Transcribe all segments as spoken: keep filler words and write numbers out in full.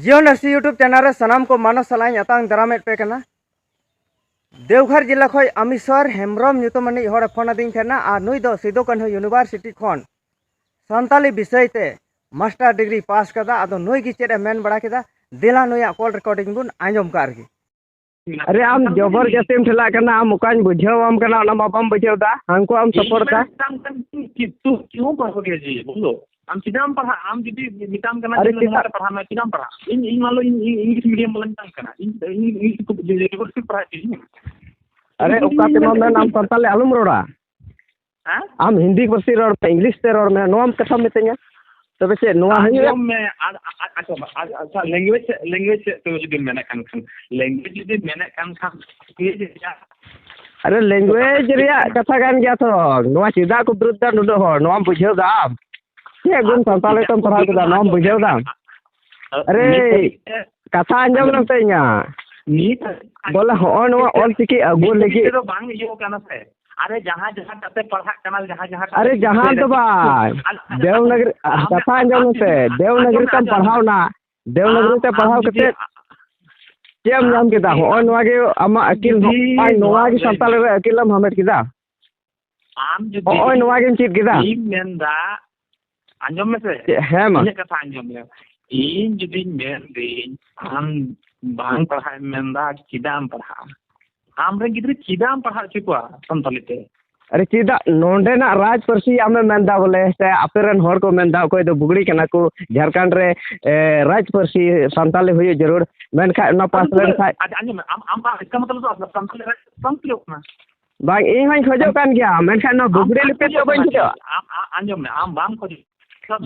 ᱡᱤᱭᱚᱱ S T YouTube channel ᱨᱮ ᱥᱟᱱᱟᱢ ᱠᱚ ᱢᱟᱱᱚᱥ ᱥᱟᱞᱟᱜ ᱤᱧ ᱟᱛᱟᱝ ᱫᱟᱨᱟᱢᱮᱫ ᱯᱮ ᱠᱟᱱᱟ᱾ ᱫᱮᱣᱜᱷᱚᱨ ᱡᱮᱞᱟ ᱠᱷᱚᱱ ᱟᱢᱤᱥᱣᱚᱨ ᱦᱮᱢᱵᱨᱚᱢ ᱧᱩᱛᱩᱢᱟᱱᱤᱡ ᱦᱚᱲᱮ ᱯᱷᱳᱱ ᱟᱹᱫᱤᱧ ᱛᱟᱦᱮᱱᱟ ᱟᱨ ᱱᱩᱭ ᱫᱚ ᱥᱤᱫᱩ ᱠᱟᱹᱱᱦᱩ ᱤᱭᱩᱱᱤᱵᱷᱟᱨᱥᱤᱴᱤ ᱠᱷᱚᱱ ᱥᱟᱱᱛᱟᱞᱤ ᱵᱤᱥᱚᱭ ᱛᱮ ᱢᱟᱥᱴᱟᱨ ᱰᱤᱜᱽᱨᱤ ᱯᱟᱥ ᱠᱟᱫᱟ᱾ ᱟᱫᱚ ᱱᱩᱭ ᱜᱮ ᱪᱮᱫ ᱮ ᱢᱮᱱ ᱵᱟᱲᱟ ᱠᱮᱫᱟ, ᱫᱮᱞᱟ ᱱᱩᱭᱟᱜ ᱠᱚᱞ ᱨᱮᱠᱚᱨᱰᱤᱝ ᱵᱚᱱ ᱟᱸᱡᱚᱢ ᱠᱟᱜ ᱨᱮᱜᱮ᱾ ᱟᱨᱮ ᱟᱢ ᱡᱚᱵᱚᱨ ᱡᱟᱹᱥᱛᱤᱢ ᱴᱷᱮᱞᱟᱜ ᱠᱟᱱᱟ, ᱟᱢ ᱚᱠᱟᱧ ᱵᱩᱡᱷᱟᱹᱣ ᱟᱢ ᱠᱟᱱᱟ ᱚᱱᱟ ᱢᱟ ᱵᱟᱢ ᱵᱩᱡᱷᱟᱹᱣ ᱫᱟ, ᱦᱟᱱᱠᱩ ᱟᱢ ᱥᱟᱯᱳᱨᱴ ᱫᱟ᱾ ᱤᱧ ᱢᱮᱛᱟᱢ ᱠᱟᱱ ᱠᱤᱱᱛᱩ ᱠᱤᱭᱩ ᱯᱟᱲᱦᱟᱣ ᱜᱮᱭᱟ ᱡᱤ, ᱵᱚᱞᱚ᱾ ᱟᱢ ᱪᱮᱫᱟᱜ ᱮᱢ ᱯᱟᱲᱦᱟᱜᱼᱟ? ᱟᱢ ᱡᱩᱫᱤ ᱢᱮᱛᱟᱢ ᱠᱟᱱᱟ ᱟᱨᱮ ᱡᱮ ᱱᱚᱣᱟ ᱪᱮᱫᱟᱜ? ᱛᱮ ᱯᱟᱲᱦᱟᱜ ᱢᱮ, ᱪᱮᱫᱟᱜ ᱮᱢ ᱯᱟᱲᱦᱟᱜᱼᱟ? ᱤᱧ, ᱤᱧ ᱢᱟᱱᱞᱳ ᱤᱧ, ᱤᱧ ᱤᱝᱞᱤᱥ ᱢᱤᱰᱤᱭᱟᱢ ᱵᱟᱞᱟᱧ ᱢᱮᱛᱟᱢ ᱠᱟᱱᱟ, ᱤᱧ, ᱤᱧ, ᱤᱝᱞᱤᱥ ᱠᱚ ᱡᱮ, ᱡᱮ, ᱤᱭᱩᱱᱤᱵᱷᱟᱨᱥᱤᱴᱤ ᱯᱟᱲᱦᱟᱜ ᱦᱚᱪᱚᱭᱤᱧ ᱢᱮ᱾ ᱟᱨᱮ ᱤᱧ ᱚᱠᱟ ᱛᱮ ᱢᱟ ᱢᱮᱱ ᱟᱢ ᱥᱟᱱᱛᱟᱲ ᱞᱮ ᱟᱞᱚᱢ ᱨᱚᱲᱟ᱾ ᱦᱮᱸ? ᱟᱢ ᱦᱤᱱᱫᱤ ᱯᱟᱹᱨᱥᱤ ᱨᱚᱲ ᱢᱮ, ᱤᱝᱞᱤᱥ ᱛᱮ ᱨᱚᱲ ᱢᱮ, ᱱᱚᱣᱟᱢ ᱠᱟᱛᱷᱟᱢ ᱢᱤᱛᱟᱹᱧᱟ? ᱛᱚᱵᱮ ᱪᱮᱫ ᱱᱚᱣᱟ ᱦᱩᱭᱩᱜᱼᱟ? ᱟᱸᱡᱚᱢ ᱢᱮ, ᱟᱨ, ᱟᱨ, ᱟᱨ, ᱟᱪᱪᱷᱟ, ᱟᱨ, ᱟᱪᱪᱷᱟ, ᱞᱮᱝᱜᱩᱭᱮᱡᱽ ᱪᱮᱫ, ᱞᱮᱝᱜᱩᱭᱮᱡᱽ ᱪᱮᱫ ᱛᱮ ᱡᱩᱫᱤᱢ ᱢᱮᱱᱮᱫ ᱠᱟᱱ ᱠᱷᱟᱱ, ᱞᱮᱝᱜᱩᱭᱮᱡᱽ ᱡᱩᱫᱤᱢ ᱢᱮᱱᱮᱫ ᱠᱟᱱ ᱠᱷᱟᱱ, ᱟᱨᱮ, ᱞᱮᱝᱜᱩᱭᱮᱡᱽ ᱨᱮᱭᱟᱜ ᱠᱟᱛᱷᱟ ᱠᱟᱱ ᱜᱮᱭᱟ ᱛᱚ᱾ ᱱᱚᱣᱟ ᱪᱮᱫᱟᱜ ᱠᱚ ᱵᱤᱨᱩᱫᱷ ᱫᱟ ᱱᱩᱱᱟᱹᱜ ᱦᱚᱲ? ᱱᱚᱣᱟᱢ ᱵᱩᱡᱷᱟᱹᱣ ᱫᱟ ᱟᱢ? ᱪᱮᱫ ᱜᱩᱱ ᱥᱟᱱᱛᱟᱲᱤ ᱛᱮᱢ ᱯᱟᱲᱦᱟᱣ ᱠᱮᱫᱟ? ᱱᱚᱣᱟᱢ ᱵᱩᱡᱷᱟᱹᱣ ᱫᱟ? ᱟᱨᱮ, ᱠᱟᱛᱷᱟ ᱟᱸᱡᱚᱢ ᱞᱮᱢ ᱥᱮ ᱤᱧᱟᱹᱜ᱾ ᱱᱤᱛ ᱵᱚᱞᱮ, ᱦᱚᱸᱜᱼᱚᱭ ᱱᱚᱣᱟ ᱚᱞ ᱪᱤᱠᱤ ᱟᱹᱜᱩ ᱱᱤᱛ ᱞᱟᱹᱜᱤᱫ᱾ ᱫᱚ ᱵᱟᱝ ᱤᱭᱟᱹ ᱠᱟᱱᱟ ᱥᱮ᱾ ᱟᱨᱮ, ᱡᱟᱦᱟᱸ, ᱡᱟᱦᱟᱸ ᱠᱟᱛᱮ ᱯᱟᱲᱦᱟᱜ ᱠᱟᱱᱟ, ᱡᱟᱦᱟᱸ, ᱡᱟᱦᱟᱸ ᱠᱟᱛᱮ ᱟᱨᱮ, ᱡᱟᱦᱟᱸ ᱫᱚ ᱵᱟᱝ᱾ ᱟᱨ, ᱟᱨ, ᱫᱮᱣᱱᱟᱜᱽᱨᱤ, ᱟᱨ, ᱠᱟᱛᱷᱟ ᱟᱸᱡᱚᱢ ᱟᱢ ᱢᱮᱥᱮ, ᱡᱩᱫᱤ, ᱫᱮᱣᱱᱟᱜᱽᱨᱤ ᱟᱸᱡᱚᱢ ᱢᱮ, ᱛᱮᱢ ᱟᱸᱡᱚᱢ ᱢᱮ᱾ ᱯᱟᱲᱦᱟᱣ ᱱᱟ, ᱫᱮᱣᱱᱟᱜᱽᱨᱤ ᱟᱢ, ᱛᱮ ᱟᱢ ᱯᱟᱲᱦᱟᱣ ᱡᱩᱫᱤ, ᱠᱟᱛᱮ ᱪᱮᱫ ᱮᱢ ᱟᱢ ᱧᱟᱢ ᱠᱮᱫᱟ? ᱡᱩᱫᱤ, ᱦᱚᱸᱜᱼᱚᱭ ᱱᱚᱣᱟ ᱜᱮ ᱟᱢᱟᱜ ᱟᱹᱠᱤᱞ ᱫᱚ, ᱡᱩᱫᱤ ᱟᱨ ᱱᱚᱣᱟ ᱱᱚᱣᱟ ᱜᱮ ᱞᱟᱹᱭ ᱥᱟᱱᱛᱟᱲ ᱢᱮ᱾ ᱨᱮ ᱟᱹᱠᱤᱞ ᱮᱢ ᱦᱟᱢᱮᱴ ᱠᱮᱫᱟ? ᱟᱢ ᱡᱩᱫᱤ ᱦᱚᱸᱜᱼᱚᱭ ᱱᱚᱣᱟ ᱜᱮᱢ ᱪᱮᱫ ᱠᱮᱫᱟ? ᱤᱧ ᱢᱮᱱᱫᱟ, ᱟᱸᱡᱚᱢ ᱢᱮᱥᱮ, ᱪᱮᱫ? ᱦᱮᱸ ᱢᱟ᱾ ᱤᱧᱟᱹᱜ ᱠᱟᱛᱷᱟ ᱟᱸᱡᱚᱢ ᱢᱮ᱾ ᱤᱧ ᱡᱩᱫᱤᱧ ᱢᱮᱱᱫᱟᱹᱧ, ᱟᱢ ᱵᱟᱝ ᱯᱟᱲᱦᱟᱜ ᱮᱢ ᱢᱮᱱᱫᱟ, ᱪᱮᱫᱟᱜ ᱮᱢ ᱯᱟᱲᱦᱟᱜᱼᱟ? ᱟᱢ ᱨᱮᱱ ᱜᱤᱫᱽᱨᱟᱹ ᱪᱮᱫᱟᱜ ᱮᱢ ᱯᱟᱲᱦᱟᱣ ᱦᱚᱪᱚ ᱠᱚᱣᱟ ᱥᱟᱱᱛᱟᱞᱤ ᱛᱮ? ᱟᱨᱮ ᱪᱮᱫᱟᱜ ᱱᱚᱰᱮᱱᱟᱜ ᱨᱟᱡᱽ ᱯᱟᱹᱨᱥᱤ ᱟᱢᱮᱢ ᱢᱮᱱᱫᱟ ᱵᱚᱞᱮ, ᱥᱮ ᱟᱯᱮ ᱨᱮᱱ ᱦᱚᱲ ᱠᱚ ᱢᱮᱱᱫᱟ, ᱚᱠᱚᱭ ᱫᱚ ᱵᱩᱜᱲᱤ ᱠᱟᱱᱟ ᱠᱚ, ᱡᱷᱟᱲᱠᱷᱚᱸᱰ ᱨᱮ, ᱮ, ᱨᱟᱡᱽ ᱯᱟᱹᱨᱥᱤ ᱥᱟᱱᱛᱟᱞᱤ ᱦᱩᱭᱩᱜ ᱡᱟᱹᱨᱩᱲ, ᱢᱮᱱᱠᱷᱟᱱ ᱚᱱᱟ ᱯᱟᱥ ᱟᱫᱚ ᱛᱚᱵᱮ, ᱞᱮᱱᱠᱷᱟᱱ ᱟᱪᱪᱷᱟ, ᱟᱸᱡᱚᱢ ᱢᱮ, ᱟᱢ, ᱟᱢ ᱵᱟᱝ, ᱤᱥᱠᱟ ᱢᱚᱛᱞᱚᱵ ᱫᱚ ᱥᱟᱱᱛᱟᱞᱤ ᱨᱟᱡᱽ ᱯᱟᱹᱨᱥᱤ ᱵᱟᱝ ᱠᱷᱚᱡᱚᱜ ᱠᱟᱱᱟ᱾ ᱵᱟᱝ, ᱤᱧ ᱦᱚᱧ ᱠᱷᱚᱡᱚᱜ ᱠᱟᱱ ᱜᱮᱭᱟ, ᱢᱮᱱᱠᱷᱟᱱ ᱱᱚᱣᱟ ᱟᱢ ᱵᱩᱜᱲᱤ ᱵᱟᱢ ᱞᱤᱯᱤ ᱫᱚ ᱠᱷᱚᱡᱚᱜ ᱵᱟᱹᱧ ᱠᱟᱱᱟ᱾ ᱠᱷᱚᱡᱚᱜᱼᱟ᱾ ᱟᱢ, ᱟ-, ᱟᱸᱡᱚᱢ ᱢᱮ, ᱟᱢ ᱵᱟᱢ ᱠᱷᱚᱡᱚᱜ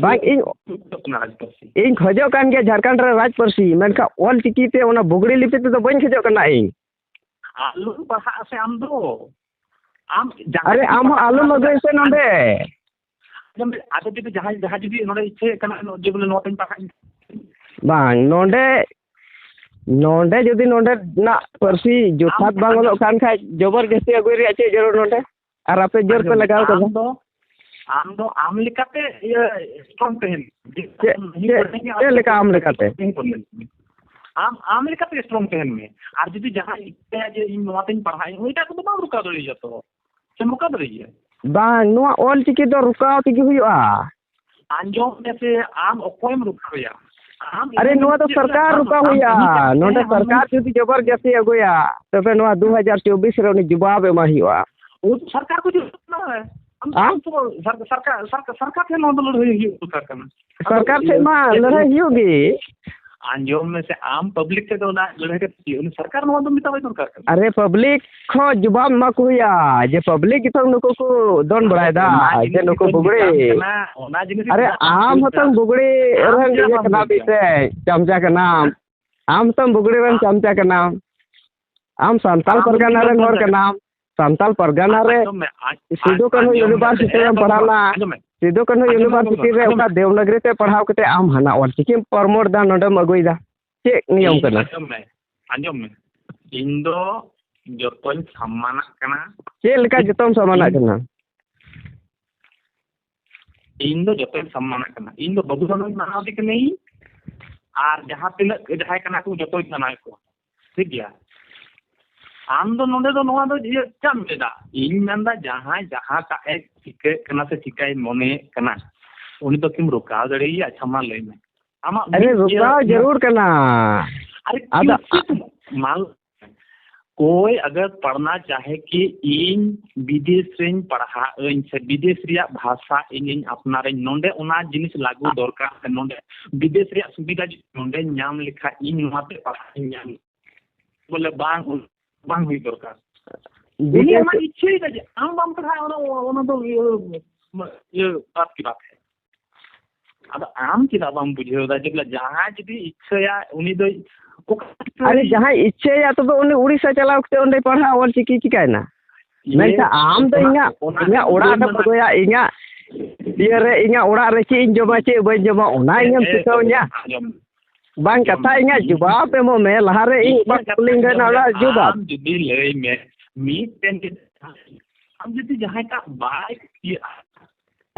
ᱵᱟᱝ, ᱤᱧ, ᱠᱷᱚᱡᱚᱜ ᱠᱟᱱᱟ ᱨᱟᱡᱽ ᱯᱟᱹᱨᱥᱤ᱾ ᱤᱧ ᱠᱷᱚᱡᱚᱜ ᱠᱟᱱ ᱜᱮᱭᱟ ᱡᱷᱟᱲᱠᱷᱚᱸᱰ ᱨᱮ ᱨᱟᱡᱽ ᱯᱟᱹᱨᱥᱤ, ᱢᱮᱱᱠᱷᱟᱱ ᱚᱞ ᱪᱤᱠᱤ ᱛᱮ ᱚᱱᱟ ᱵᱩᱜᱲᱤ ᱞᱤᱯᱤ ᱛᱮᱫᱚ ᱵᱟᱹᱧ ᱠᱷᱚᱡᱚᱜ ᱠᱟᱱᱟ ᱤᱧ᱾ ᱟᱞᱚᱢ ᱯᱟᱲᱦᱟᱜᱼᱟ ᱥᱮ ᱟᱢ ᱫᱚ᱾ ᱟᱢ ᱡᱟᱦᱟᱸ ᱟᱨᱮ, ᱜᱮᱢ ᱟᱢ ᱦᱚᱸ ᱯᱟᱲᱦᱟᱜ ᱟᱞᱚᱢ ᱠᱟᱱᱟ ᱥᱮ ᱟᱹᱜᱩᱭᱟ ᱥᱮ ᱱᱚᱰᱮ᱾ ᱟᱸᱡᱚᱢ ᱢᱮ, ᱟᱫᱚ ᱡᱩᱫᱤ ᱡᱟᱦᱟᱸᱭ, ᱡᱟᱦᱟᱸᱭ ᱡᱩᱫᱤ ᱱᱚᱰᱮ ᱤᱪᱪᱷᱟᱹᱭᱮᱫ ᱠᱟᱱᱟ ᱡᱮ ᱵᱚᱞᱮ ᱱᱚᱣᱟ ᱛᱤᱧ ᱯᱟᱲᱦᱟᱜ ᱤᱧ᱾ ᱵᱟᱝ, ᱱᱚᱰᱮ, ᱱᱚᱰᱮ ᱡᱩᱫᱤ ᱱᱚᱰᱮᱱᱟᱜ ᱯᱟᱹᱨᱥᱤ ᱡᱚᱛᱷᱟᱛ ᱟᱢ ᱵᱟᱝ ᱚᱞᱚᱜ ᱠᱟᱱ ᱠᱷᱟᱡ, ᱡᱚᱵᱚᱨ ᱡᱟᱹᱥᱛᱤ ᱟᱹᱜᱩᱭ ᱨᱮᱭᱟᱜ ᱪᱮᱫ ᱡᱟᱹᱨᱩᱲ ᱱᱚᱰᱮ? ᱟᱨ ᱟᱯᱮ ᱡᱳᱨ ᱯᱮ ᱟᱸᱡᱚᱢ ᱢᱮ, ᱞᱟᱜᱟᱣ ᱠᱟᱫᱟ᱾ ᱟᱢ ᱫᱚ, ᱟᱢ ᱫᱚ ᱟᱢ ᱞᱮᱠᱟᱛᱮ ᱤᱭᱟᱹ ᱥᱴᱨᱚᱝ ᱛᱟᱦᱮᱱ ᱢᱮ᱾ ᱪᱮᱫ, ᱟᱢ ᱪᱮᱫ, ᱪᱮᱫ ᱞᱮᱠᱟ ᱟᱢ ᱞᱮᱠᱟᱛᱮ? ᱟᱢ, ᱟᱢ ᱞᱮᱠᱟᱛᱮ ᱥᱴᱨᱚᱝ ᱛᱟᱦᱮᱱ ᱢᱮ᱾ ᱟᱨ ᱡᱩᱫᱤ ᱡᱟᱦᱟᱸᱭ ᱤᱪᱪᱷᱟᱹᱭᱟ ᱡᱮ ᱤᱧ ᱱᱚᱣᱟ ᱛᱮᱧ ᱯᱟᱲᱦᱟᱜ ᱟᱹᱧ, ᱩᱱᱤᱴᱟᱜ ᱠᱚᱫᱚ ᱵᱟᱢ ᱨᱚᱠᱟᱣ ᱫᱟᱲᱮᱭᱟᱭᱟ ᱛᱚ᱾ ᱥᱮᱢ ᱨᱚᱠᱟᱣ ᱫᱟᱲᱮᱭᱟᱭᱟ? ᱵᱟᱝ, ᱱᱚᱣᱟ ᱚᱞ ᱪᱤᱠᱤ ᱫᱚ ᱨᱚᱠᱟᱣ ᱛᱮᱜᱮ ᱦᱩᱭᱩᱜᱼᱟ᱾ ᱟᱸᱡᱚᱢ ᱢᱮᱥᱮ, ᱟᱢ ᱚᱠᱚᱭᱮᱢ ᱨᱚᱠᱟᱣᱮᱭᱟ? ᱟᱢ ᱟᱨᱮ, ᱤᱧ ᱱᱚᱣᱟ ᱫᱚ ᱪᱮᱫ ᱥᱚᱨᱠᱟᱨ ᱞᱮᱠᱟ ᱨᱚᱠᱟᱣ ᱟᱢ ᱦᱩᱭᱩᱜᱼᱟ᱾ ᱠᱟᱹᱢᱤ ᱠᱟᱱ ᱱᱚᱰᱮ ᱛᱟᱦᱮᱸ, ᱟᱢ ᱥᱚᱨᱠᱟᱨ ᱡᱩᱫᱤ ᱡᱚᱵᱚᱨᱡᱟᱹᱥᱛᱤ ᱟᱹᱜᱩᱭᱟ, ᱛᱚᱵᱮ ᱱᱚᱣᱟ ᱫᱩ ᱦᱟᱡᱟᱨ ᱪᱚᱵᱵᱤᱥ ᱨᱮ ᱩᱱᱤ ᱡᱚᱵᱟᱵ ᱮᱢᱟ ᱦᱩᱭᱩᱜᱼᱟ᱾ ᱩᱱ ᱥᱚᱨᱠᱟᱨ ᱠᱚ ᱡᱩᱫᱤ ᱟᱢ ᱦᱮᱸ? ᱥᱚᱨᱠᱟᱨ ᱥᱚᱨᱠᱟᱨ ᱥᱚᱨᱠᱟᱨ ᱥᱚᱨᱠᱟᱨ ᱴᱷᱮᱱ ᱱᱚᱣᱟ ᱫᱚ ᱞᱟᱹᱲᱦᱟᱹᱭ ᱦᱩᱭᱩᱜ ᱫᱚᱨᱠᱟᱨ ᱠᱟᱱᱟ᱾ ᱥᱚᱨᱠᱟᱨ ᱟᱫᱚ ᱴᱷᱮᱱ ᱢᱟ ᱤᱭᱟᱹ, ᱞᱟᱹᱲᱦᱟᱹᱭ ᱦᱩᱭᱩᱜ ᱜᱮ᱾ ᱟᱸᱡᱚᱢ ᱢᱮᱥᱮ, ᱟᱢ ᱯᱟᱵᱽᱞᱤᱠ ᱴᱷᱮᱱ ᱫᱚ ᱚᱱᱟ ᱞᱟᱹᱲᱦᱟᱹᱭ ᱠᱟᱛᱮ ᱪᱮᱫ? ᱩᱱᱤ ᱥᱚᱨᱠᱟᱨ ᱱᱚᱣᱟ ᱫᱚ ᱢᱮᱛᱟᱣᱟᱭ ᱫᱚᱨᱠᱟᱨ ᱠᱟᱱᱟ᱾ ᱟᱨᱮ, ᱯᱟᱵᱽᱞᱤᱠ ᱠᱷᱚᱱ ᱡᱚᱵᱟᱵ ᱮᱢᱟ ᱠᱚ ᱦᱩᱭᱩᱜᱼᱟ ᱡᱮ ᱯᱟᱵᱽᱞᱤᱠ ᱜᱮᱛᱚ ᱱᱩᱠᱩ ᱠᱚ ᱫᱚᱱ ᱵᱟᱲᱟᱭᱮᱫᱟ, ᱚᱱᱟ ᱡᱮ ᱡᱤᱱᱤᱥ ᱱᱩᱠᱩ ᱜᱮᱛᱚᱧ ᱵᱩᱜᱲᱤ᱾ ᱢᱮᱛᱟᱢ ᱠᱟᱱᱟ, ᱚᱱᱟ ᱡᱤᱱᱤᱥ ᱟᱨᱮ, ᱜᱮᱛᱚ ᱟᱢ ᱟᱢ ᱦᱚᱸᱛᱚᱢ ᱢᱮᱛᱟᱢ᱾ ᱵᱩᱜᱲᱤ ᱟᱢ ᱨᱮᱱ ᱪᱮᱫᱟᱜ ᱤᱭᱟᱹ ᱵᱟᱢ ᱠᱟᱱᱟ ᱵᱩᱡᱽ ᱫᱟ? ᱢᱤᱫᱴᱮᱡ ᱪᱟᱢᱪᱟ ᱠᱟᱱᱟᱢ᱾ ᱟᱢ ᱦᱚᱸᱛᱚᱢ ᱵᱩᱜᱲᱤ ᱨᱮᱱ ᱟᱢ ᱪᱟᱢᱪᱟ ᱠᱟᱱᱟᱢ᱾ ᱟᱢ ᱥᱟᱱᱛᱟᱞ ᱟᱢ ᱯᱟᱨᱜᱟᱱᱟ ᱵᱩᱜᱲᱤ ᱨᱮᱱ ᱦᱚᱲ ᱨᱮᱱ ᱠᱟᱱᱟᱢ᱾ ᱥᱟᱱᱛᱟᱞ ᱯᱟᱨᱜᱟᱱᱟ ᱨᱮ ᱟᱸᱡᱚᱢ ᱢᱮ, ᱟᱸ-, ᱥᱤᱫᱩ ᱟᱸ-, ᱠᱟᱹᱱᱦᱩ ᱟᱸᱡᱚᱢ ᱢᱮ, ᱤᱭᱩᱱᱤᱵᱷᱟᱨᱥᱤᱴᱤ ᱦᱮᱸ, ᱨᱮᱢ ᱵᱟᱹᱵᱩ, ᱯᱟᱲᱦᱟᱣ ᱞᱮᱱᱟ᱾ ᱟᱸᱡᱚᱢ ᱢᱮ᱾ ᱥᱤᱫᱩ ᱠᱟᱹᱱᱦᱩ ᱟᱸᱡᱚᱢ ᱢᱮ, ᱤᱭᱩᱱᱤᱵᱷᱟᱨᱥᱤᱴᱤ ᱟᱸᱡᱚᱢ ᱨᱮ ᱢᱮ, ᱚᱠᱟ ᱫᱮᱵᱽᱱᱟᱜᱽᱨᱤ ᱛᱮ ᱯᱟᱲᱦᱟᱣ ᱠᱟᱛᱮ ᱟᱢ ᱦᱟᱱᱟ ᱚᱞ ᱪᱤᱠᱤᱢ ᱯᱨᱚᱢᱳᱴ ᱫᱟ, ᱱᱚᱰᱮᱢ ᱟᱹᱜᱩᱭᱮᱫᱟ᱾ ᱪᱮᱫ ᱱᱤᱭᱚᱢ ᱤᱧ ᱠᱟᱱᱟ? ᱟᱸᱡᱚᱢ ᱢᱮ, ᱟᱸᱡᱚᱢ ᱢᱮ᱾ ᱤᱧ ᱫᱚ ᱡᱚᱛᱚᱧ ᱥᱚᱢᱢᱟᱱᱟᱜ ᱠᱟᱱᱟ᱾ ᱪᱮᱫ ᱞᱮᱠᱟ ᱡᱚᱛᱚᱢ ᱥᱚᱢᱢᱟᱱᱟᱜ ᱤᱧ ᱠᱟᱱᱟ? ᱤᱧ ᱫᱚ ᱡᱚᱛᱚᱧ ᱥᱚᱢᱢᱟᱱᱟᱜ ᱠᱟᱱᱟ᱾ ᱤᱧ ᱫᱚ ᱵᱟᱹᱵᱩ ᱫᱷᱚᱱᱚᱧ ᱢᱟᱱᱟᱣ ᱫᱮ ᱠᱟᱹᱱᱟᱹᱧ, ᱟᱨ ᱡᱟᱦᱟᱸ ᱛᱤᱱᱟᱹᱜ ᱡᱟᱦᱟᱸᱭ ᱠᱟᱱᱟ ᱠᱚ ᱡᱚᱛᱚᱧ ᱢᱟᱱᱟᱣᱮᱫ ᱠᱚᱣᱟ᱾ ᱴᱷᱤᱠ ᱜᱮᱭᱟ? ᱟᱢ ᱫᱚ ᱱᱚᱰᱮ ᱫᱚ ᱱᱚᱣᱟ ᱫᱚ ᱤᱭᱟᱹ ᱪᱮᱫ ᱮᱢ ᱞᱟᱹᱭᱫᱟ? ᱤᱧ ᱢᱮᱱᱫᱟ ᱡᱟᱦᱟᱸᱭ ᱡᱟᱦᱟᱸᱴᱟᱜ ᱮ ᱪᱤᱠᱟᱹᱜ ᱠᱟᱱᱟ ᱥᱮ ᱪᱤᱠᱟᱹᱭ ᱢᱚᱱᱮᱭᱮᱫ ᱠᱟᱱᱟ, ᱩᱱᱤ ᱫᱚ ᱠᱤᱢ ᱨᱚᱠᱟᱣ ᱫᱟᱲᱮᱭᱟᱭᱟ? ᱟᱪᱪᱷᱟ, ᱢᱟ ᱞᱟᱹᱭ ᱢᱮ᱾ ᱟᱢᱟᱜ ᱟᱨᱮ, ᱢᱤᱫ ᱤᱭᱟᱹ ᱨᱚᱠᱟᱣ ᱡᱟᱹᱨᱩᱲ ᱠᱟᱱᱟ᱾ ᱟᱨᱮ, ᱟᱫᱚ ᱠᱤᱱᱛᱩ ᱢᱟᱞ-, ᱠᱳᱭ ᱟᱜᱟᱨ ᱯᱟᱲᱷᱱᱟ ᱪᱟᱦᱮ ᱠᱤ ᱤᱧ ᱵᱤᱫᱮᱥ ᱨᱤᱧ ᱯᱟᱲᱦᱟᱜ ᱟᱹᱧ ᱥᱮ ᱵᱤᱫᱮᱥ ᱨᱮᱭᱟᱜ ᱵᱷᱟᱥᱟ ᱤᱧᱤᱧ ᱟᱯᱱᱟᱨᱟᱹᱧ, ᱱᱚᱰᱮ ᱚᱱᱟ ᱡᱤᱱᱤᱥ ᱞᱟᱹᱜᱩ ᱫᱚᱨᱠᱟᱨ ᱥᱮ ᱱᱚᱰᱮ ᱵᱤᱫᱮᱥ ᱨᱮᱭᱟᱜ ᱥᱩᱵᱤᱫᱷᱟ ᱡᱩᱫᱤ ᱱᱚᱰᱮᱧ ᱧᱟᱢ ᱞᱮᱠᱷᱟᱡ ᱤᱧ ᱱᱚᱣᱟᱛᱮ ᱯᱟᱲᱦᱟᱜ ᱤᱧ ᱧᱟᱢ, ᱵᱚᱞᱮ ᱵᱟᱝ, ᱵᱟᱝ ᱦᱩᱭ ᱫᱚᱨᱠᱟᱨ᱾ ᱩᱱᱤ ᱵᱤᱫᱮᱥ ᱟᱢᱟᱜ ᱤᱪᱪᱷᱟᱹᱭᱮᱫᱟ ᱡᱮ ᱟᱢ ᱵᱟᱢ ᱯᱟᱲᱦᱟᱜᱼᱟ, ᱚᱱᱟ, ᱚᱱᱟ ᱫᱚ ᱤᱭᱟᱹ, ᱤᱭᱟᱹ ᱵᱟᱫ ᱠᱤ ᱵᱟᱫ ᱦᱮ᱾ ᱟᱫᱚ ᱟᱢ ᱪᱮᱫᱟᱜ ᱵᱟᱢ ᱵᱩᱡᱷᱟᱹᱣ ᱮᱫᱟ ᱡᱮ ᱵᱚᱞᱮ ᱡᱟᱦᱟᱸᱭ ᱡᱩᱫᱤ ᱤᱪᱪᱷᱟᱹᱭᱟ ᱩᱱᱤ ᱫᱚᱭ ᱚᱠᱟ ᱟᱨᱮ, ᱡᱟᱦᱟᱸᱭ ᱤᱪᱪᱷᱟᱹᱭᱟ ᱛᱚᱵᱮ ᱩᱱᱤ ᱩᱲᱤᱥᱥᱟ ᱪᱟᱞᱟᱣ ᱠᱟᱛᱮ ᱚᱸᱰᱮ ᱯᱟᱲᱦᱟᱜ ᱚᱞ ᱪᱤᱠᱤ ᱪᱤᱠᱟᱭᱮᱱᱟ? ᱤᱭᱟᱹ, ᱢᱮᱱᱠᱷᱟᱱ ᱟᱢ ᱫᱚ ᱚᱱᱟ, ᱤᱧᱟᱹᱜ, ᱚᱱᱟ ᱤᱧᱟᱹᱜ ᱤᱧ ᱚᱲᱟᱜ ᱫᱚᱧ ᱨᱮᱢ ᱢᱮᱱᱟ᱾ ᱟᱹᱜᱩᱭᱟ, ᱤᱧᱟᱹᱜ ᱤᱭᱟᱹ ᱨᱮ ᱤᱧᱟᱹᱜ ᱚᱲᱟᱜ ᱨᱮ ᱪᱮᱫ ᱤᱧ ᱡᱚᱢᱟ, ᱪᱮᱫ ᱵᱟᱹᱧ ᱡᱚᱢᱟ, ᱚᱱᱟ ᱦᱮᱸ, ᱤᱧᱮᱢ ᱦᱮᱸ, ᱴᱷᱤᱠᱟᱹᱣ ᱤᱧᱟ᱾ ᱟᱸᱡᱚᱢ᱾ ᱵᱟᱝ, ᱟᱸᱡᱚᱢ᱾ ᱠᱟᱛᱷᱟ ᱤᱧᱟᱹᱜ ᱤᱧ ᱡᱚᱵᱟᱵ ᱮᱢᱚᱜ ᱢᱮ, ᱞᱟᱦᱟᱨᱮ ᱤᱧ ᱤᱧᱟᱹᱜ ᱚᱠᱟ ᱠᱟᱛᱷᱟ ᱠᱩᱠᱞᱤᱧ ᱫᱚᱦᱚᱭᱮᱫᱟ, ᱟᱸᱡᱚᱢ᱾ ᱚᱱᱟ ᱡᱚᱵᱟᱵ᱾ ᱟᱢ ᱡᱩᱫᱤ ᱞᱟᱹᱭ ᱢᱮ, ᱢᱤᱫᱴᱮᱱ ᱟᱢ ᱡᱩᱫᱤ ᱡᱟᱦᱟᱸᱭᱴᱟᱜ ᱵᱟᱭ ᱠᱩᱥᱤᱭᱟᱜᱼᱟ,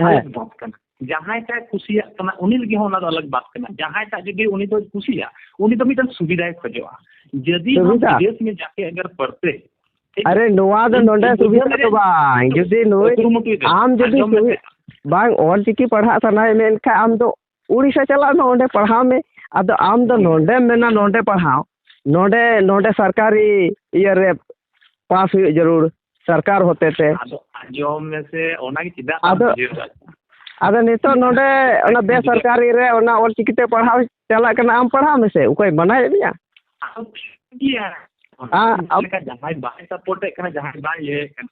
ᱦᱮᱸ᱾ ᱟᱞᱟᱜᱽ ᱵᱟᱛ ᱠᱟᱱᱟ᱾ ᱡᱟᱦᱟᱸᱭ ᱴᱟᱜ ᱠᱩᱥᱤᱭᱟᱜ ᱠᱟᱱᱟ, ᱩᱱᱤ ᱞᱟᱹᱜᱤᱫ ᱦᱚᱸ ᱚᱱᱟ ᱫᱚ ᱟᱞᱟᱜᱽ ᱵᱟᱛ ᱠᱟᱱᱟ᱾ ᱡᱟᱦᱟᱸᱭ ᱴᱟᱜ ᱡᱩᱫᱤ ᱩᱱᱤ ᱫᱚ ᱠᱩᱥᱤᱭᱟᱜ, ᱩᱱᱤ ᱫᱚ ᱢᱤᱫᱴᱟᱝ ᱥᱩᱵᱤᱫᱷᱟᱭ ᱠᱷᱚᱡᱚᱜᱼᱟ᱾ ᱡᱩᱫᱤ ᱦᱚᱢ ᱥᱩᱵᱤᱫᱷᱟ? ᱵᱤᱫᱮᱥ ᱢᱮ ᱡᱟᱠᱮ ᱟᱜᱟᱨ ᱯᱟᱲᱛᱮ, ᱴᱷᱤᱠ? ᱟᱨᱮ, ᱱᱚᱣᱟ ᱫᱚ ᱤᱧ, ᱱᱚᱰᱮ ᱤᱧ ᱵᱩᱡᱷᱟᱹᱣ ᱥᱩᱵᱤᱫᱷᱟ ᱫᱚ ᱫᱟᱲᱮᱭᱟᱜ ᱵᱟᱝ᱾ ᱠᱟᱱᱟ᱾ ᱡᱩᱫᱤ ᱱᱩᱭ ᱠᱩᱨᱩᱢᱩᱴᱩᱭ ᱫᱟᱹᱧ᱾ ᱟᱢ ᱡᱩᱫᱤ ᱟᱸᱡᱚᱢ ᱢᱮᱥᱮ᱾ ᱥᱩᱵᱤ-, ᱵᱟᱝ, ᱚᱞ ᱪᱤᱠᱤ ᱯᱟᱲᱦᱟᱜ ᱥᱟᱱᱟᱭᱮᱫ ᱢᱮᱱᱠᱷᱟᱱ ᱟᱢ ᱫᱚ ᱩᱲᱤᱥᱥᱟ ᱪᱟᱞᱟᱜ ᱢᱮ, ᱚᱸᱰᱮ ᱯᱟᱲᱦᱟᱣ ᱢᱮ᱾ ᱟᱫᱚ ᱟᱢ ᱫᱚ ᱦᱩᱸ᱾ ᱱᱚᱰᱮᱢ ᱢᱮᱱᱟ ᱱᱚᱰᱮ ᱯᱟᱲᱦᱟᱣ, ᱱᱚᱰᱮ, ᱱᱚᱰᱮ ᱥᱚᱨᱠᱟᱨᱤ ᱤᱭᱟᱹ ᱨᱮ ᱯᱟᱥ ᱦᱩᱭᱩᱜ ᱡᱟᱹᱨᱩᱲ, ᱥᱚᱨᱠᱟᱨ ᱦᱚᱛᱮ ᱛᱮ᱾ ᱟᱫᱚ ᱟᱸᱡᱚᱢ ᱢᱮᱥᱮ, ᱚᱱᱟᱜᱮ ᱪᱮᱫᱟᱜ ᱵᱟᱢ ᱟᱫᱚ, ᱵᱩᱡᱷᱟᱹᱣ ᱫᱟᱲᱮᱭᱟᱜ ᱠᱟᱱᱟ? ᱟᱫᱚ ᱱᱤᱛᱚᱜ ᱱᱚᱰᱮ ᱚᱱᱟ ᱵᱮᱥᱚᱨᱠᱟᱨᱤ ᱨᱮ ᱚᱱᱟ ᱚᱞ ᱪᱤᱠᱤ ᱛᱮ ᱯᱟᱲᱦᱟᱣ ᱪᱟᱞᱟᱜ ᱠᱟᱱᱟ, ᱟᱢ ᱯᱟᱲᱦᱟᱣ ᱢᱮᱥᱮ, ᱚᱠᱚᱭ ᱢᱟᱱᱟᱭᱮᱫ ᱢᱮᱭᱟ? ᱟᱫᱚ ᱴᱷᱤᱠ ᱜᱮᱭᱟ᱾ ᱟ-, ᱟᱢ ᱞᱮᱠᱟ ᱡᱟᱦᱟᱸᱭ ᱵᱟᱭ ᱥᱟᱯᱳᱨᱴ ᱮᱫ ᱠᱟᱱᱟ, ᱡᱟᱦᱟᱸᱭ ᱵᱟᱭ ᱤᱭᱟᱹᱭᱮᱫ ᱠᱟᱱᱟ,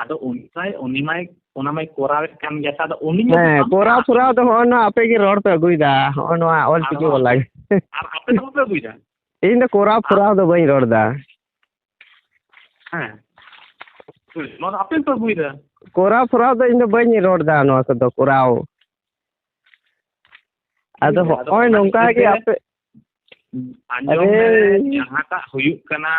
ᱟᱫᱚ ᱩᱱᱤ ᱢᱟᱭ, ᱩᱱᱤ ᱢᱟᱭ ᱠᱚᱨᱟᱣᱮᱫ ᱠᱟᱱ ᱜᱮᱭᱟ, ᱟᱫᱚ ᱩᱱᱤ ᱧᱮᱞ ᱦᱮᱸ, ᱠᱟᱛᱮ ᱠᱚᱨᱟᱣ ᱟᱢ ᱯᱷᱚᱨᱟᱣ ᱫᱚ ᱦᱚᱸᱜᱼᱚ ᱱᱚᱣᱟ ᱟᱯᱮ ᱜᱮ ᱨᱚᱲ ᱯᱮ ᱟᱹᱜᱩᱭᱮᱫᱟ, ᱦᱚᱸᱜᱼᱚ ᱱᱚᱣᱟ ᱚᱞ ᱟᱨ ᱪᱤᱠᱤ ᱦᱚᱸ ᱵᱟᱞᱟ ᱜᱮ᱾ ᱟᱨ ᱟᱯᱮ ᱫᱚ ᱵᱟᱯᱮ ᱟᱹᱜᱩᱭᱮᱫᱟ? ᱤᱧ ᱫᱚ ᱠᱚᱨᱟᱣ ᱟᱨ ᱯᱷᱚᱨᱟᱣ ᱫᱚ ᱵᱟᱹᱧ ᱨᱚᱲ ᱮᱫᱟ᱾ ᱦᱮᱸ᱾ ᱱᱚᱣᱟ ᱫᱚ ᱟᱯᱮ ᱜᱮᱯᱮ ᱟᱹᱜᱩᱭᱮᱫᱟ᱾ ᱠᱚᱨᱟᱣ ᱯᱷᱚᱨᱟᱣ ᱫᱚ ᱤᱧ ᱫᱚ ᱵᱟᱹᱧ ᱨᱚᱲ ᱮᱫᱟ ᱱᱚᱣᱟ ᱠᱚᱫᱚ, ᱠᱚᱨᱟᱣ᱾ ᱟᱫᱚ ᱴᱷᱤᱠ ᱜᱮᱭᱟ, ᱟᱫᱚ ᱦᱚᱸᱜᱼᱚᱭ ᱚᱱᱟ ᱱᱚᱝᱠᱟ ᱜᱮ ᱠᱷᱟᱹᱛᱤᱨ ᱛᱮ ᱟᱯᱮ ᱟᱸᱡᱚᱢ ᱢᱮ, ᱟᱨᱮ ᱡᱟᱦᱟᱸᱴᱟᱜ ᱦᱩᱭᱩᱜ ᱠᱟᱱᱟ᱾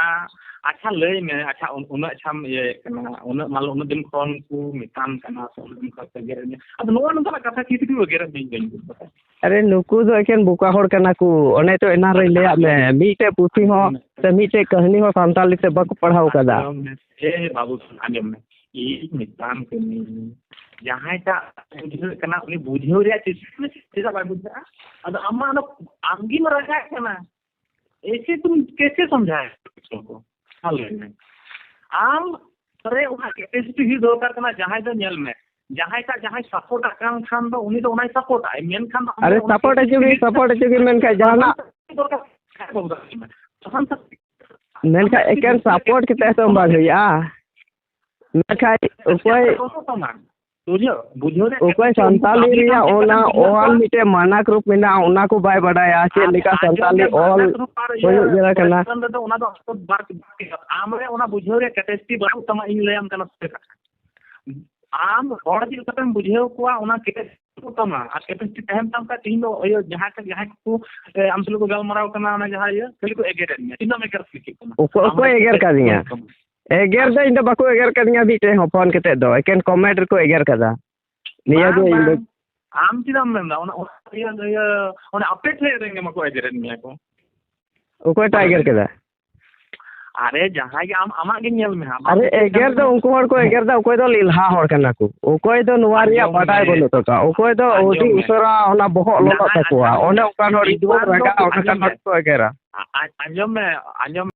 ᱟᱪᱪᱷᱟ, ᱞᱟᱹᱭ ᱢᱮ, ᱟᱪᱪᱷᱟ, ᱩᱱ-, ᱩᱱᱟᱹᱜ ᱟᱪᱪᱷᱟᱢ ᱤᱭᱟᱹᱭᱮᱫ ᱠᱟᱱᱟ, ᱩᱱᱟᱹᱜ ᱢᱟᱞᱚ, ᱩᱱᱟᱹᱜ ᱫᱤᱱ ᱠᱷᱚᱱ ᱠᱚ ᱢᱮᱛᱟᱢ ᱠᱟᱱᱟ ᱥᱮ ᱩᱱᱟᱹᱜ ᱫᱤᱱ ᱠᱷᱚᱱ ᱠᱚ ᱮᱜᱮᱨᱮᱫ ᱢᱮᱭᱟ, ᱟᱫᱚ ᱱᱚᱜᱼᱚ ᱱᱚᱝᱠᱟᱱᱟᱜ ᱠᱟᱛᱷᱟ ᱪᱮᱫ ᱛᱮᱠᱚ ᱮᱜᱮᱨᱮᱫ ᱢᱮᱭᱟ, ᱤᱧ ᱵᱟᱹᱧ ᱵᱩᱡᱽ ᱫᱟᱲᱮᱭᱟᱜ ᱠᱟᱱᱟ᱾ ᱟᱨᱮ, ᱱᱩᱠᱩ ᱫᱚ ᱮᱠᱮᱱ ᱵᱚᱠᱟ ᱦᱚᱲ ᱠᱟᱱᱟ ᱠᱚ, ᱚᱱᱮ ᱛᱚ ᱮᱱᱟᱝ ᱨᱮᱧ ᱞᱟᱹᱭᱟᱫ ᱢᱮ, ᱢᱤᱫᱴᱮᱡ ᱯᱩᱛᱷᱤ ᱦᱚᱸ ᱥᱮ ᱢᱤᱫᱴᱮᱡ ᱠᱟᱹᱦᱱᱤ ᱦᱚᱸ ᱥᱟᱱᱛᱟᱲᱤ ᱛᱮ ᱵᱟᱠᱚ ᱯᱟᱲᱦᱟᱣ ᱠᱟᱫᱟ᱾ ᱟᱸᱡᱚᱢ ᱢᱮ, ᱮ ᱵᱟᱹᱵᱩ, ᱟᱸᱡᱚᱢ ᱢᱮ, ᱤᱧ ᱢᱮᱛᱟᱢ ᱠᱟᱹᱱᱟᱹᱧ, ᱡᱟᱦᱟᱸᱭᱴᱟᱜ ᱵᱩᱡᱷᱟᱹᱣᱮᱫ ᱠᱟᱱᱟ, ᱩᱱᱤ ᱵᱩᱡᱷᱟᱹᱣ ᱨᱮᱭᱟᱜ ᱪᱮᱥᱴᱟ ᱢᱮ, ᱪᱮᱫᱟᱜ ᱵᱟᱭ ᱵᱩᱡᱷᱟᱹᱜᱼᱟ? ᱟᱫᱚ ᱟᱢ ᱢᱟ ᱚᱱᱟ, ᱟᱢᱜᱮᱢ ᱨᱟᱜᱟᱜ ᱠᱟᱱᱟ, ᱮᱭᱥᱮ ᱛᱩᱢ ᱠᱮᱥᱮ ᱥᱚᱢᱡᱷᱟᱭᱟ ᱵᱚᱪᱪᱚ ᱠᱚ? ᱢᱟ ᱞᱟᱹᱭ ᱢᱮ᱾ ᱟᱢ ᱨᱮ ᱚᱱᱟ ᱠᱮᱯᱮᱥᱤᱴᱤ ᱦᱩᱭᱩᱜ ᱫᱚᱨᱠᱟᱨ ᱠᱟᱱᱟ, ᱡᱟᱦᱟᱸᱭ ᱫᱚ ᱧᱮᱞ ᱢᱮ, ᱡᱟᱦᱟᱸᱭᱴᱟᱜ ᱡᱟᱦᱟᱸᱭ ᱥᱟᱯᱳᱨᱴ ᱟᱜ ᱠᱟᱱ ᱠᱷᱟᱱ ᱫᱚ ᱩᱱᱤ ᱫᱚ ᱚᱱᱟᱭ ᱥᱟᱯᱳᱨᱴ ᱟᱭ, ᱢᱮᱱᱠᱷᱟᱱ ᱫᱚ ᱟᱢ ᱟᱨᱮ, ᱨᱮ ᱚᱱᱟ ᱥᱟᱯᱳᱨᱴ ᱦᱚᱪᱚ ᱜᱮ, ᱠᱮᱯᱮᱥᱤᱴᱤ ᱥᱟᱯᱳᱨᱴ ᱦᱚᱪᱚ ᱜᱮ, ᱢᱮᱱᱠᱷᱟᱱ ᱡᱟᱦᱟᱱᱟᱜ ᱫᱚᱨᱠᱟᱨ ᱠᱟᱱᱟ, ᱵᱟᱹᱵᱩ ᱫᱟᱫᱟ᱾ ᱛᱚᱠᱷᱚᱱ ᱫᱚ ᱢᱮᱱᱠᱷᱟᱱ ᱮᱠᱮᱱ ᱥᱟᱯᱳᱨᱴ ᱠᱟᱛᱮ ᱦᱚᱸ ᱵᱟᱝ ᱦᱩᱭᱩᱜᱼᱟ᱾ ᱢᱮᱱᱠᱷᱟᱱ ᱚᱠᱚᱭ, ᱵᱟᱹᱱᱩᱜ ᱛᱟᱢᱟ᱾ ᱵᱩᱡᱷᱟᱹᱣ, ᱵᱩᱡᱷᱟᱹᱣ ᱨᱮᱭᱟᱜ ᱚᱠᱚᱭ capacity ᱥᱟᱱᱛᱟᱞᱤ ᱵᱟᱹᱱᱩᱜ ᱨᱮᱭᱟᱜ ᱛᱟᱢ ᱚᱱᱟ ᱠᱟᱱᱟ᱾ ᱚᱞ ᱢᱤᱫᱴᱮᱱ ᱢᱟᱱᱟ ᱜᱨᱩᱯ ᱢᱮᱱᱟᱜᱼᱟ, ᱚᱱᱟ ᱠᱚ ᱵᱟᱭ ᱵᱟᱰᱟᱭᱟ, ᱪᱮᱫ ᱟᱨ ᱞᱮᱠᱟ ᱟᱸᱡᱚᱢ ᱥᱟᱱᱛᱟᱞᱤ ᱢᱮ, ᱚᱞ ᱢᱟᱱᱟ ᱜᱨᱩᱯ ᱟᱨ ᱤᱭᱟᱹ ᱦᱩᱭᱩᱜ ᱡᱟᱭᱜᱟ ᱠᱟᱱᱟ᱾ ᱠᱚᱭᱮᱥᱪᱚᱱ ᱨᱮᱫᱚ ᱚᱱᱟ ᱫᱚ ᱟᱢ ᱫᱚ ᱵᱟᱨ ᱟᱢ ᱨᱮ ᱚᱱᱟ ᱵᱩᱡᱷᱟᱹᱣ ᱨᱮᱭᱟᱜ capacity ᱵᱟᱹᱱᱩᱜ ᱛᱟᱢᱟ, ᱤᱧ ᱞᱟᱹᱭᱟᱢ ᱠᱟᱱᱟ ᱥᱟᱹᱨᱤ ᱠᱟᱛᱷᱟ᱾ ᱟᱢ ᱦᱚᱲ ᱪᱮᱫ ᱞᱮᱠᱟᱛᱮᱢ ᱵᱩᱡᱷᱟᱹᱣ ᱠᱚᱣᱟ, ᱚᱱᱟ capacity ᱵᱟᱹᱱᱩᱜ ᱛᱟᱢᱟ᱾ ᱟᱨ capacity ᱛᱟᱦᱮᱱ ᱛᱟᱢ ᱠᱷᱟᱡ, ᱛᱮᱦᱮᱧ ᱫᱚ ᱤᱭᱟᱹ ᱡᱟᱦᱟᱸᱭ ᱠᱚ, ᱡᱟᱦᱟᱸᱭ ᱠᱚ, ᱮ, ᱟᱢ ᱥᱟᱞᱟᱜ ᱠᱚ ᱜᱟᱞᱢᱟᱨᱟᱣ ᱠᱟᱱᱟ, ᱚᱱᱟ ᱡᱟᱦᱟᱸ ᱤᱭᱟᱹ, ᱠᱷᱟᱹᱞᱤ ᱠᱚ ᱮᱜᱮᱨᱮᱫ ᱢᱮᱭᱟ, ᱛᱤᱱᱟᱹᱜ ᱮᱢ ᱮᱜᱮᱨ ᱦᱚᱪᱚ ᱠᱮᱫ ᱠᱚᱣᱟ? ᱚᱠᱚᱭ, ᱟᱢ ᱚᱠᱚᱭ ᱨᱮ ᱮᱜᱮᱨ capacity ᱠᱟᱫᱤᱧᱟ? ᱵᱟᱹᱱᱩᱜ ᱛᱟᱢᱟ᱾ ᱮᱜᱮᱨ ᱫᱚ ᱤᱧ ᱫᱚ ᱵᱟᱠᱚ ᱮᱜᱮᱨ ᱠᱟᱫᱤᱧᱟ ᱢᱤᱫᱴᱮᱡ ᱦᱚᱸ, ᱯᱷᱳᱱ ᱠᱟᱛᱮ ᱫᱚ ᱮᱠᱮᱱ ᱠᱚᱢᱮᱱᱴ ᱨᱮᱠᱚ ᱮᱜᱮᱨ ᱠᱟᱫᱟ᱾ ᱱᱤᱭᱟᱹ ᱵᱟᱝ, ᱫᱚ ᱤᱧ ᱫᱚ ᱵᱟᱝ᱾ ᱟᱢ ᱪᱮᱫᱟᱜ ᱮᱢ ᱢᱮᱱᱫᱟ? ᱚᱱᱟ, ᱚᱱᱟ, ᱤᱭᱟᱹ, ᱤᱭᱟᱹ, ᱚᱱᱟ ᱟᱯᱮ ᱴᱷᱮᱡ ᱨᱮᱱ ᱜᱮ ᱢᱟᱠᱚ ᱮᱜᱮᱨᱮᱫ ᱢᱮᱭᱟ ᱠᱚ᱾ ᱚᱠᱚᱭᱴᱟᱜ ᱮᱜᱮᱨ ᱠᱮᱫᱟ? ᱟᱨᱮ, ᱡᱟᱦᱟᱸᱭ ᱜᱮ ᱟᱢ, ᱟᱢᱟᱜ ᱜᱮ ᱧᱮᱞ ᱢᱮ ᱦᱟᱸᱜ, ᱟᱢᱟᱜ ᱟᱨᱮ, ᱜᱮ ᱪᱮᱫ ᱮᱜᱮᱨ ᱫᱚ ᱠᱟᱱᱟ? ᱩᱱᱠᱩ ᱦᱚᱲ ᱠᱚ ᱮᱜᱮᱨ ᱫᱟ, ᱚᱠᱚᱭ ᱫᱚ ᱞᱮᱞᱦᱟ ᱦᱚᱲ ᱠᱟᱱᱟ ᱠᱚ, ᱚᱠᱚᱭ ᱫᱚ ᱱᱚᱣᱟ ᱨᱮᱭᱟᱜ ᱟᱸᱡᱚᱢ ᱵᱟᱰᱟᱭ ᱢᱮ, ᱵᱟᱹᱱᱩᱜ ᱛᱟᱠᱚᱣᱟ, ᱚᱠᱚᱭ ᱫᱚ ᱟᱹᱰᱤ ᱟᱸᱡᱚᱢ ᱢᱮ᱾ ᱩᱥᱟᱹᱨᱟ ᱚᱱᱟ ᱵᱚᱦᱚᱜ ᱞᱚᱞᱚᱜ ᱟᱸᱡᱚᱢ ᱛᱟᱠᱚᱣᱟ, ᱢᱮ᱾ ᱚᱱᱮ ᱚᱱᱠᱟᱱ ᱦᱚᱲ ᱜᱮᱠᱚ ᱵᱤᱫᱣᱟᱱ ᱫᱚ ᱨᱟᱜᱟ, ᱚᱱᱮ ᱚᱱᱠᱟᱱ ᱟᱸᱡᱚᱢ ᱦᱚᱲ ᱢᱮ᱾ ᱜᱮᱠᱚ ᱮᱜᱮᱨᱟ᱾ ᱟ-, ᱟ-, ᱟᱸᱡᱚᱢ ᱢᱮ, ᱟᱸᱡᱚᱢ